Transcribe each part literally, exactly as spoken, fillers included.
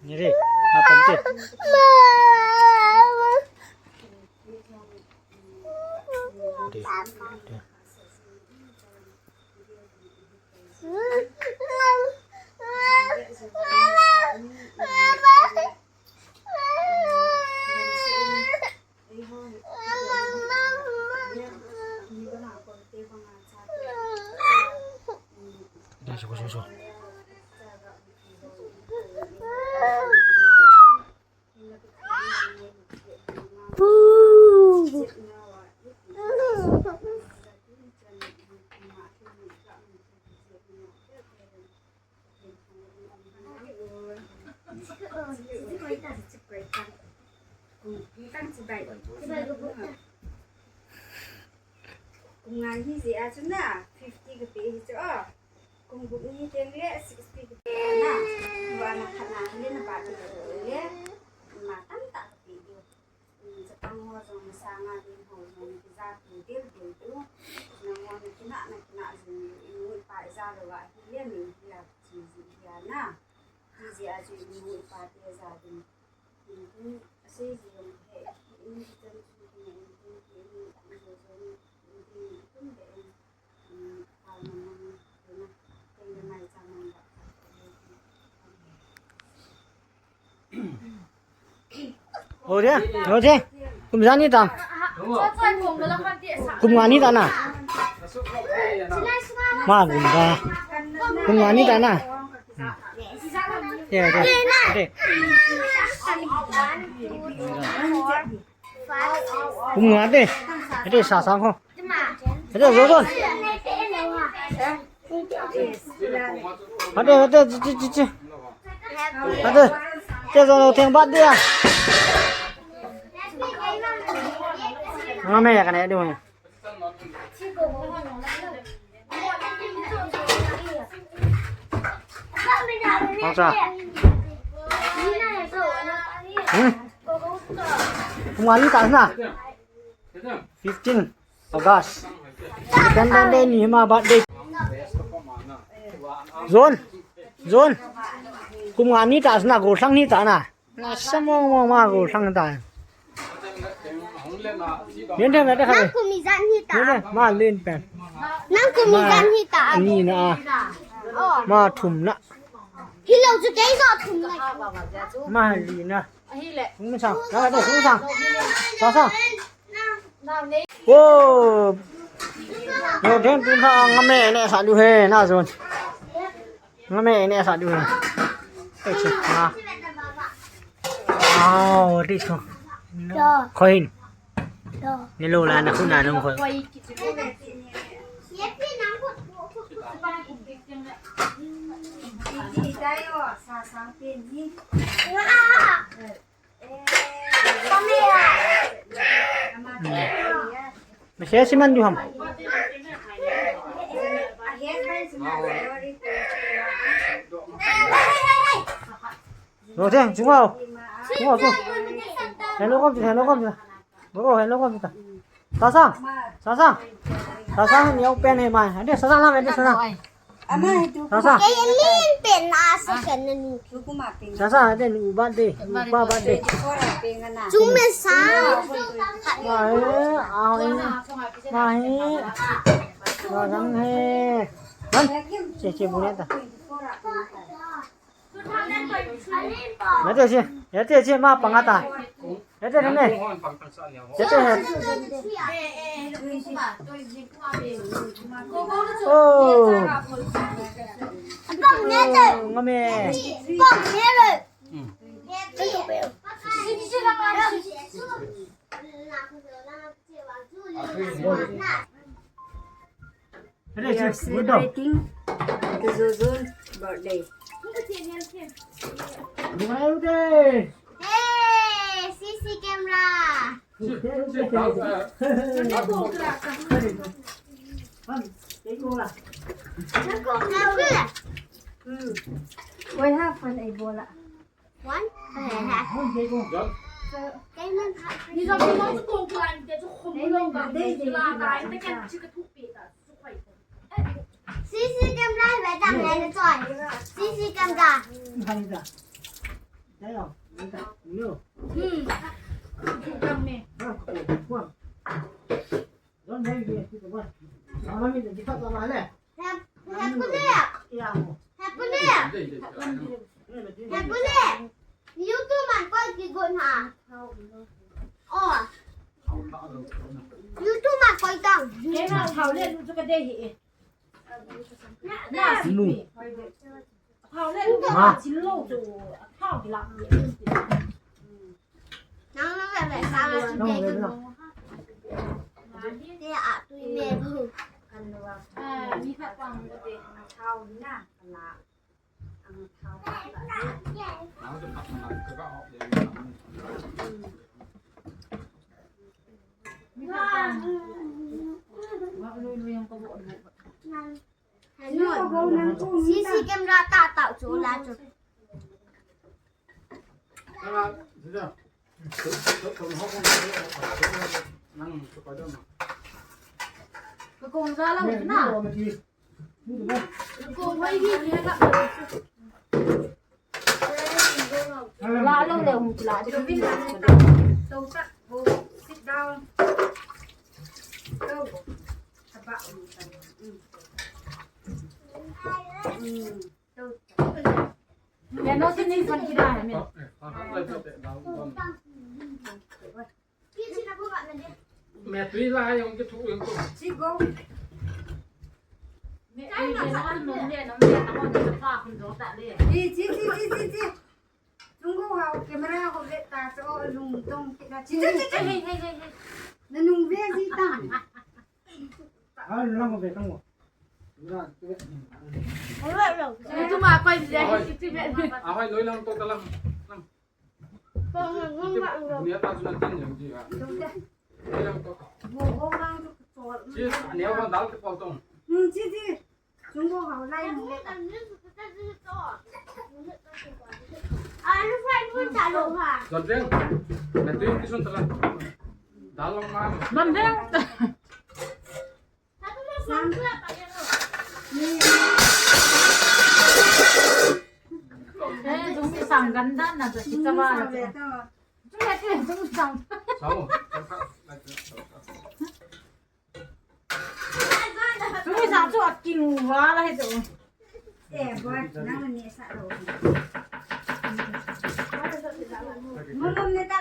Ni re, na pante. De, de. Kum nga ni jeh a chu na fifty ka pe hi chu a. Kum gup ni teng le sixty ka pe na. Tua na khat na le na ba le ma tam ta ka pe di. Chapang ho jong, masanga ding ho jong, kija tu dil dil tu. Nangho na kinah, na kinah jong, inu ipa ija lou a, hi le mi, hi a, chi ji, hi a na. Hi ji a chu inu ipa te ija ding. Inu, asei ji jong he, inu chan chu, inu, inu, inu, inu, inu, inu, inu, inu, Ho je, ho je. Kum ja ni ta. Kum nga ni ta na. Ma kum da. Kum nga ni ta na. Ye, ye, ye. Kum nga te. Te sa sang ho. Te zo zo. Hade, hade, chi, chi, chi, chi. Hade. Te zo lo theng bat dia. Nga me ya ka ne du. Hong sa. Hmm. Kum nga ni ta na. Fifteen August. Independence Day ni ma birthday. John. John. Kum nga ni ta na, gollhang ni ta na. Na sa mo mo ma gollhang ta. Yen de, yen de, nang kum ijat hi ta. Yen de, ma len pen. Nang kum ijat hi ta. Ni na. Oh. Ma thum na. Hilou chu kei jo thum na. Ma li na. Ahile. Hung sang. Sa, sa, hung sang. Sa, sa. Wo. Yo, den pun ha nga me ne sa du he na zon. Nga me ne sa du he. Ei, che, na. Ao, ri so. Yo. Khoin. Ni lo la na khu na nung khoi. Mese siman du ham. Lo theng, chung ao. Chung ao, chung. Hello, kom, hello, kom. Bro, hello, kom kita. Sasang. Sasang. Sasang ni open he mai. Ade, Sasang la, ade, Sasang. Ama hitu. Sasang. Kei lin pen na sa ken na ni. Sasang, ade, ni ubat de. Upa bat de. Chung me sa. Mai, ah, mai. Sasang he. Man. Che, che, bu ne ta. Yate che, yate che, ma panga ta. Yate ne. Yate he. Oh. Ngame. We are celebrating Tuzuzun birthday. Hey, C C camera. Hey, hey, hey, hey. Koi ha phone ei bol a. One? John? Kei man ha. Ni jong ni jong chu ko plan te chu khum lo ka. Dei dei la ta te ken chi ka thu pe ta chu khoi ko. C C camera ve ta le choi. C C camera. Hai da. Dai yo. Dai yo. Hmm. Chu kam me. Ha ko ko. John, dai dai. Mama mi de ka ba le. Hep-, hep pule. Hep pule. Hep pule. YouTube man koi kigon ha. Oh. YouTube man koi tang. Kei na thao le lu chu ka dei hi e. Na si mi. Thao le lu ka thil lo chu. Thao ki la. Nang nang le le sa la chu dei. Te a tu me bu. Kan lo. Ah, ni kha pang ko te thao ni na. Kan la. C C camera ta ta chu la chu. Ka kong za la na. Ka kong hoi hi ni la. La lo le hung la. Sit down. Go. Taba. Mm. Mm. Go. Ya no sini fan kida hai me. Metui la jong kithu jong ko. Chi go. Chi, chi, chi, chi, chi. Chunggo hao camera ho le ta so lungdong kit na. Chi, chi, chi, chi. Hey, hey, hey, hey. Na nung ve ji ta. Ah, lang ko ve tang ko. Tuma koi je. Ahoi, loi lang to ta lang. Lang. Ni ata chuna tin jong ji ha. Loi lang to. Chi, ani ko dal ke pol tong. Hmm, chi, chi. Chunggo hao lai mu le. Anu fai mu ta lo ha. Jot veng. Metui kisun ta lang. Dal long ma. Mam veng. Sang. Eh, jong sang gandan na, jong sang. Jong sang. Jong sang chu aking uva la hi chu. Eh, boy, nang ni sa lo. Mum, mum, ni ta.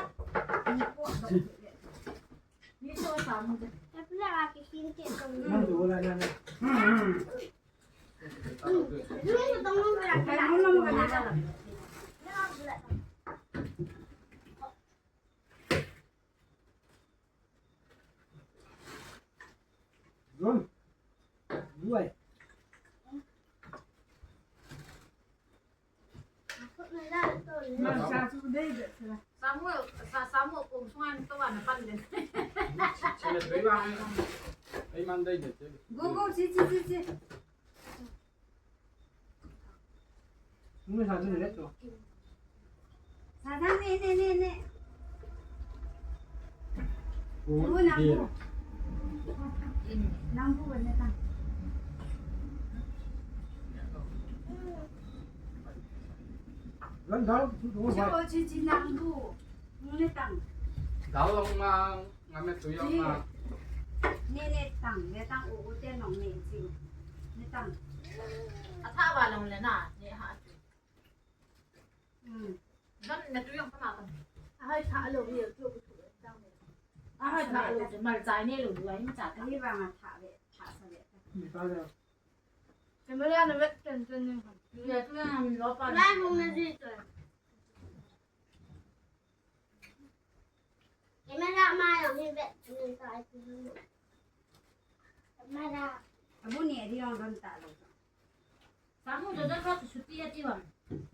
Samuel, Sa-, Samuel kong sunga ni to ana pan den. Chale, doi ba. Ai man dai de. Go, go, chi, chi, chi, chi. Ni sa ni le to. Sa ni, ni, ni, ni. Bu nang bu. Nang bu ne ta. Lan dal tu tu. Chi o chi chi nang bu. Nang ne tang. Dal long ma, nga me tu yong ma. Ne ne tang, ne tang u u te nong ne chi. Ne tang. A tha ba long le na, ne ha. Hmm. Dam na tu yong pa ma kan. A hai tha lo hi tu tu tang. A hai tha lo, mal chai ne lo, lo hin cha ta. Ni ba ma tha ve, tha sa ve. Ni ta le. Camera na vet ten ten ni. Ni tu yang lo pa. Lai mong na ji to. Camera ma lo ni vet ni ta ai tu. Camera. Abu ni di yong don ta lo. Samu do don ka tu suti ya ti wan.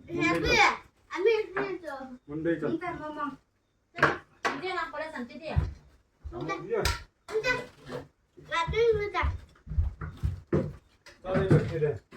Happy. Ami ni to. Monday ka. Ni ta mama. Hindi na pala santi dia. Hindi. Hindi. Mati mo ta. Oi, oi, oi.